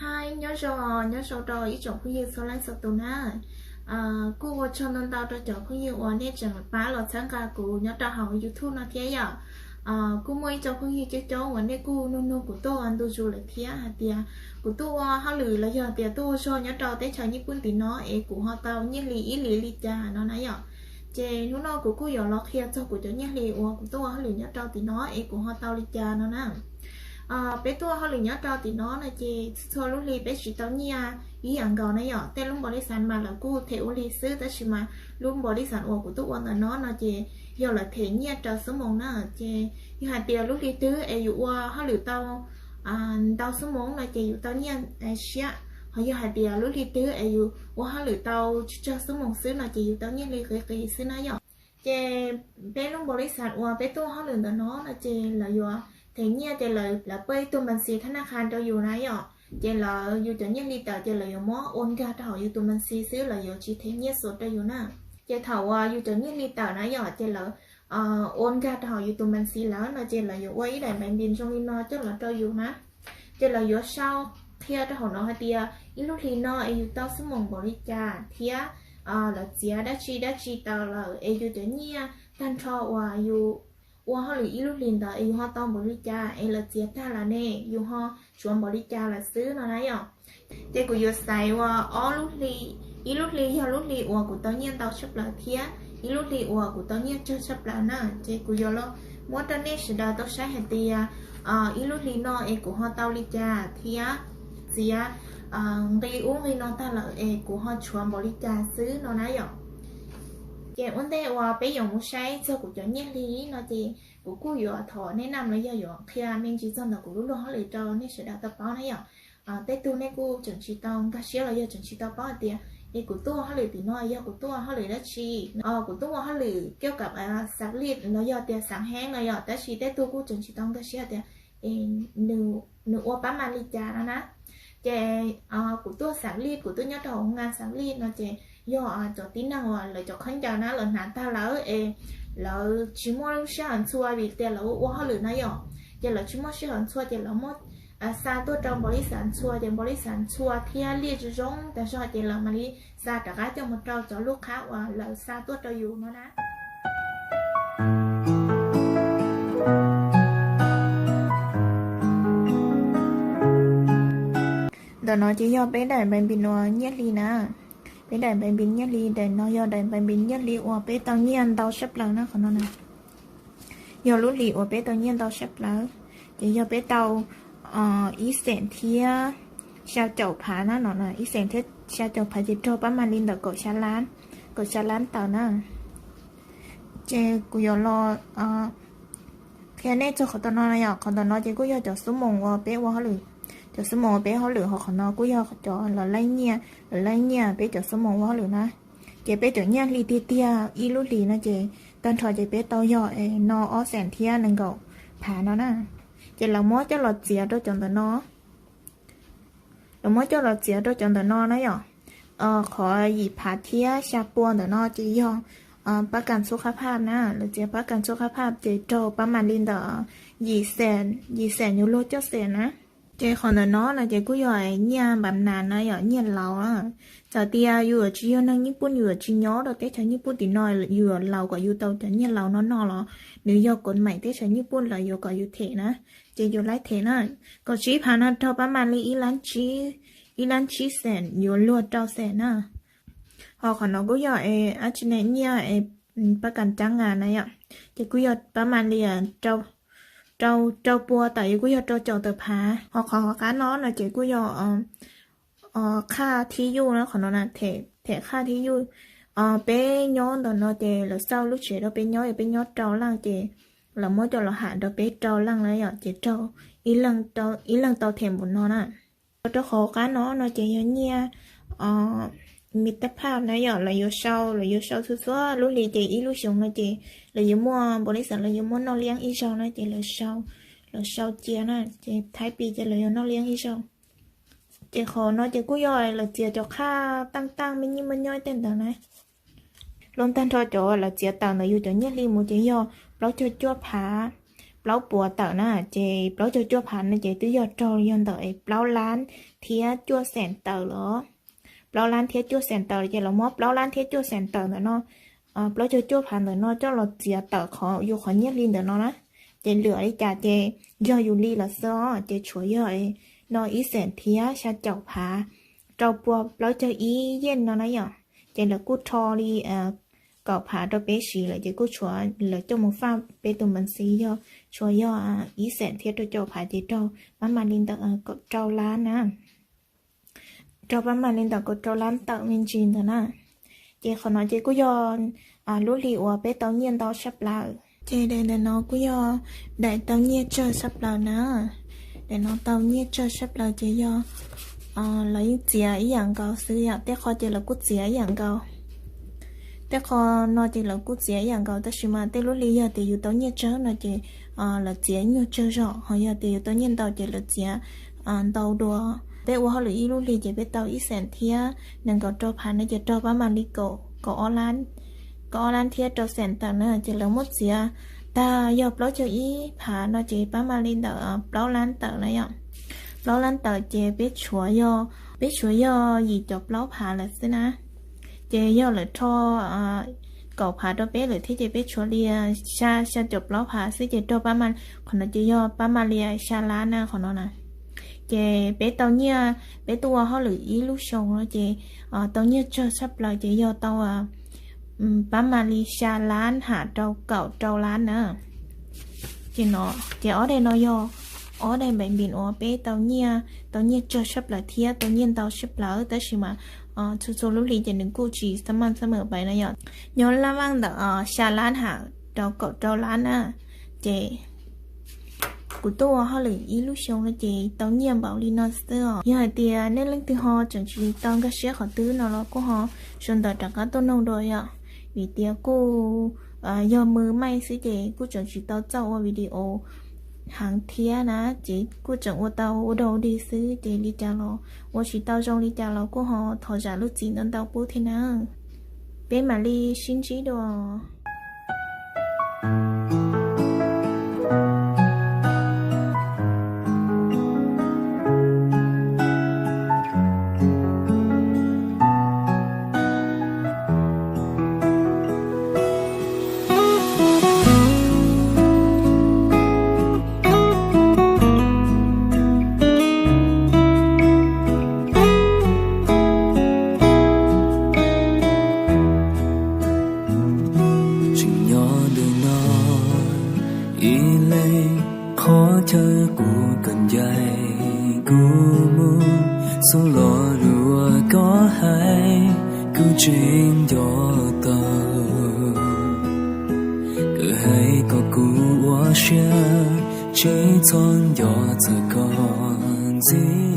Hi, nyob zoo, nyob zoo rau ib tsoom phooj ywg txhua leej txhua tus na. Kuj ua tsaug ntau ntau rau cov phooj ywg uas nej tseem pab los txhawb nqa kuv nyob rau hauv YouTube no thiab yom. Kuj muaj ib co phooj ywg coob coob uas nej kuj nug nug kuv tuaj ua ntu zus lawm thiab hais tias kuv tuaj ua hauj lwm los yog tias tuaj ua zog nyob rau teb chaws Nyij Pooj tim no es kuv ho tau nyiaj hli ib hlis li cas no na yom. Ces hnub no kuv kuj yuav los qhia txog kuv cov nyiaj hli uas kuv tuaj ua hauj lwm nyob rau tim no es kuv ho tau li cas no na. Peb tuaj ua hauj lwm nyob rau tim no no ces txhua txhua lub hli peb tsis tau nyiaj ib yam nkaus na yom. Tej lub npaum li xav mas lawv kuj them ua hli xwb, tab sis mas lub npaum li xav uas kuv tuaj ua ntawm no no ces yog lawv them nyiaj raws xub moos na. Ces yog hais tias lub hli twg es yus ua hauj lwm tau ntau xub moos no ces yus tau nyiaj siab, ho yog hais tias lub hli twg es yus ua hauj lwm tau tsis tsawg xub moos xwb no ces yus tau nyiaj hli qis qis xwb na yom. Ces peb lub npaum li xav uas peb tuaj ua hauj lwm ntawm no no ces lawv yuav them nyiaj ces lawv pab ib tug npas xis thab naj qha rau yus na yom. Ces lawv yus cov nyiaj hli tawm ces lawv yuav muab ua nkag rau hauv yus tus npas xis xwb, lawv yuav tsis them nyiaj xuav rau yus na. Ces thaum uas yus cov nyiaj hli tawm na yom ces lawv ua nkag rau hauv yus tus npas xis lawm no ces lawv yuav ua ib daim npais npis zoo li no coj los rau yus na. Ces lawv yuav sau qhia rau hauv no hais tias ib lub hlis no es yus tau xub moos npaum li cas thiab lawv txiav dab tsi dab tsi tawm lawm es yus cov nyiaj tag nrho uas yus ua hauj lwm ib lub hlis ntawd es yus ho tau npaum li cas es lawv txiav tag lawm ne yus ho tshuav npaum li cas lawm xwb no na yom. Ces kuv yuav xaiv ua ob lub hli, ib lub hli yog lub hli uas kuv tau nyiaj ntau tshaj plaws thiab ib lub hli uas kuv tau nyiaj tsawg tshaj plaws na. Ces kuv yuav los muab rau nej sawv daws tau saib hais tias ib lub hli no es kuv ho tau li cas thiab txiav nqi ub nqi no tag lawm es kuv ho tshuav npaum li cas xwb no na yom. Ces ua ntej uas peb yuav mus saib txog kuv cov nyiaj hli no ces kuv kuj yuav thov nej nam los yog yuav qhia me ntsis txog ntawm kuv lub luag hauj lwm rau nej sawv daws tau paub na yom. Tej tug nej kuj tseem tsis tau nkag siab los yog tseem tsis tau paub hais tias es kuv tuaj ua hauj lwm tim no yog kuv tuaj ua hauj lwm dab tsi. Kuv tuaj ua hauj lwm kiaj kam xav lij los yog tias xav heeb no yom, tab sis tej tug kuj tseem tsis tau nkag siab tias nws ua pab mas li cas no na. Ces kuv tuaj xav lij, kuv tuaj nyob rau hauv ngas xav lij no ces yog cov tib neeg uas lawv cov khaub ncaws na lawv hnav tag lawm es lawv tsis muaj lub sij hawm ntxhua vim tias lawv ua hauj lwm na yom. Ces lawv tsis muaj sij hawm ntxhua ces lawv muab xa tuaj rau npaum li xav ntxhua ces npaum li xav ntxhua thiab lij zoo zoo tag zog ces lawv mam li xa rov qab coj mus rau cov lub qhab uas lawv xa tuaj rau yus no na. Ntawm no ces yog peb daim npais npis nyiaj hli na. Peb daim npais npis nyiaj hli, daim no yog daim npais npis nyiaj hli uas peb tau nyiaj ntau tshaj plaws na qhov no na. Yog lub hlis uas peb tau nyiaj ntau tshaj plaws, ces yog peb tau ib xees thiab xya caum phav na no, ib xees thiab xya caum phav ces raug pab mas li ntawm kaum xya lab, kaum xya lab tawm na. Ces kuv yuav los qhia nej txog qhov tom no na yom. Qhov tom no ces kuj yog cov xub moos uas peb ua hauj lwm, cov xub moos uas peb ua hauj lwm, ho qhov no kuj yog cov lawv laij nyiaj, lawv laij nyiaj peb cov xub moos ua hauj lwm na. Ces peb cov nyiaj hli tiag tiag ib lub hlis no ces tag nrho ces peb tau yog no ob xees thiab nees nkaum phav no na. Ces lawv muab coj los txiav rau cov ntawm no, lawv muab coj los txiav rau cov ntawm no na yom. Qhov yim phav thiab xya pua ntawm no ces yog pab kas txhua qab phaj na, lawv txiav pab kas txhua qab phaj ces raug pab mas li ntawm yim xees, yim xees yuav luag cuaj xees na. Ces qhov ntawm no no ces kuj yog nyiaj npam nas na yom, nyiaj laus. Txawm tias yus yuav tsis yog neeg Nyij Pooj, yus yuav tsis nyob rau teb chaws Nyij Pooj tim no, yus yuav laus kom yus tau cov nyiaj laus no no los nws yog kod maim teb chaws Nyij Pooj lawv yuav kom yus them na, ces yus laib them na. Kaum tsib phav no raug pab mas li ib lab tsib, ib lab tsib xees yuav luag rau xees na. Ho qhov no kuj yog dab tsi ne, nyiaj pab kas cab nas na yom, ces kuj yog pab mas li rau, rau pua tawm, yus kuj yog rau caum tawm phav. Ho qhov hauv qab no no ces kuj yog qhaj thib yuj na, qhov no na, them qhaj thib yuj. Peb nyob ntawm no ces lawv xauj lub tsev rau peb nyob, yog peb nyob rau leej ces lawv muab coj los ham rau peb rau leej na yom, ces raug ib leeg tau them npaum no na. Rau qhov qab no no ces yog nyiaj mi tab phaj na yom, lawv yuav sau, lawv yuav sau txhua txhua lub hli ces ib lub xyoo no ces lawv yuav muaj npaum li xav, lawv yuav muaj noj liab ib zaug na ces lawv sau, lawv sau cia na, ces thaib pis ces lawv yuav noj liab ib zaug. Ces qhov no ces kuj yog lawv txiav cov qhaj taaj taaj me nyuam muaj nyob tej ntawd na. Lub tag nrho cov lawv txiav tawm ntawm yus cov nyiaj hli mus ces yog plaub caug cuaj phav, plaub puas tawm na, ces plaub caug cuaj phav no ces twb yog raug yog ntawm plaub lab thiab cuaj xees tawm los. Plaub lab thiab cuaj xees tawm ces los muab plaub lab thiab cuaj xees tawm ntawm no, plaub caug cuaj phav ntawm no coj los txiav tawm qhov yus qhov nyiaj li ntawm no na. Ces lwam li cas ces yog yus li lawm xwb os, ces tshuav yog no ib xees thiab xya caum phav rau pua plaub caug ib yeej no na yom. Ces lawv kuj rho li kaum phav rau peb siv lawm ces kuj tshuav lawv coj mus faj peb tus npeev xis yog tshuav yog ib xees thiab rau caum phav ces raug pab mam li ntawm kaum rau lab na. Raug pab mam li ntawm kaum rau lab tawm me ntsis ntawd na. Ces qhov no ces kuj yog lub hli uas peb tau nyiaj ntau sab plaws. Ces daim ntawm no kuj yog daim tau nyiaj tsawg sab plaws na. Daim no tau nyiaj tsawg sab plaws ces yog lawv yeej txiav ib yam nkaus xwb yom, tej qho ces lawv kuj txiav ib yam nkaus. Tej qho no ces lawv kuj txiav ib yam nkaus, tab sis mas tej lub hli yog tias yus tau nyiaj tsawg no ces lawv txiav nyuag tsawg zog, ho yog tias yus tau nyiaj ntau ces lawv txiav ntau dua. Peb ua hauj lwm ib lub hli ces peb tau ib xees thiab nees nkaum rau phav no ces raug pab mam li kaum, kaum ob lab thiab rau xees tawm na, ces lawv muab txiav tag yog plaub caug ib phav no ces pab mam li ntawm plaub lab tawm na yom. Plaub lab tawm ces peb tshuav yog, peb tshuav yog yim caum plaub phav lawm xwb na. Ces yog lawv rho kaum phav rau peb lawm thiab ces peb tshuav li xya, xya caum plaub phav xwb ces raug pab mam, qhov no ces yog pab mam li xya lab na qhov no na. Ces peb tau nyiaj, peb tuaj ua hauj lwm ib lub xyoo no ces tau nyiaj tsawg tshaj plaws ces yog tau pab mam li xya lab ham rau kaum rau lab na. Ces no, ces ob daim no yog ob daim npaim npis uas peb tau nyiaj, tau nyiaj tsawg tshaj plaws thiab tau nyiaj ntau tshaj plaws, tab sis mas txhua txhua lub hli ces nws kuj tsis xab maj xab maj pais na yom. Nyob laj vaj ntawm xya lab ham rau kaum rau lab na. Ces kuv tuaj ua hauj lwm ib lub xyoo no ces tau nyiaj npaum li no xwb os. Yog hais tias nej leej twg ho tseem tsis tau nkag siab qhov twg no los kuj ho sau ntawv rov qab tuaj noog dua yom. Vim tias kuj yog mws maij xwb ces kuj tseem tsis tau txawj ua video heev thiab na, ces kuj tseem ua tau ua dau dig xwb ces li cas los ua tsis tau zoo li cas los kuj ho thov zam lub txim ntau ntau pub thiab na. Peb mam li sib ntsib dua. Tseem nyob ntawm no ib leeg, qhov chaw kuv kawm ncaim kuv mus, xub los lus uas koj hais kuv tseem nco tau. Koj hais kom kuv ua siab, tseem txhob nco txog koj ntxiv.